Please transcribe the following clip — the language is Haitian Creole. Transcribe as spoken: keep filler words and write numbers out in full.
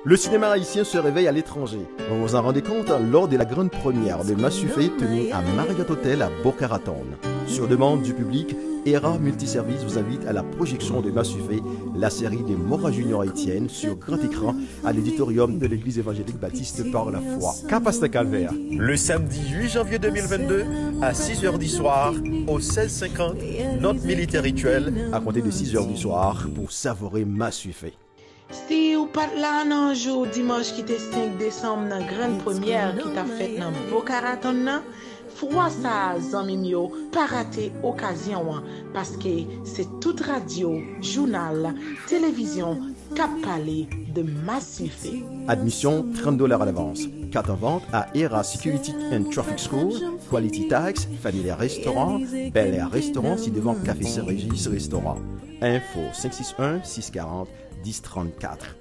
Le cinéma haïtien se réveille à l'étranger. Vous vous en rendez compte lors de la grande première de Massufe tenue à Marriott Hotel à Boca Raton. Sur demande du public, Era Multiservice vous invite à la projection de Massufe, la série de Mora Junior Etienne sur grand écran à l'auditorium de l'église évangélique baptiste par la foi. Ka pase nan Kalvè. Le samedi huit janvier deux mille vingt-deux à six heures du soir au seize cinquante North Military Trail à compter de six heures du soir pour savourer Massufe. Si w pa t la nan jou dimanch ki te senk desanm nan grann premyè ki t ap fèt nan Boca Raton nan, fwa sa a, zanmi m yo, pa rate okazyon an, paske se tout radyo, jounal, televizyon k ap pale de Massufe. Admission trente dollars à l'avance. Carte en vente à Era Security and Traffic School, Quality Tax, Familiar Restaurant, Bel Air Restaurant, ci devant Café Saint-Régis Restaurant. Info cinq six un, six quarante, dix trente-quatre.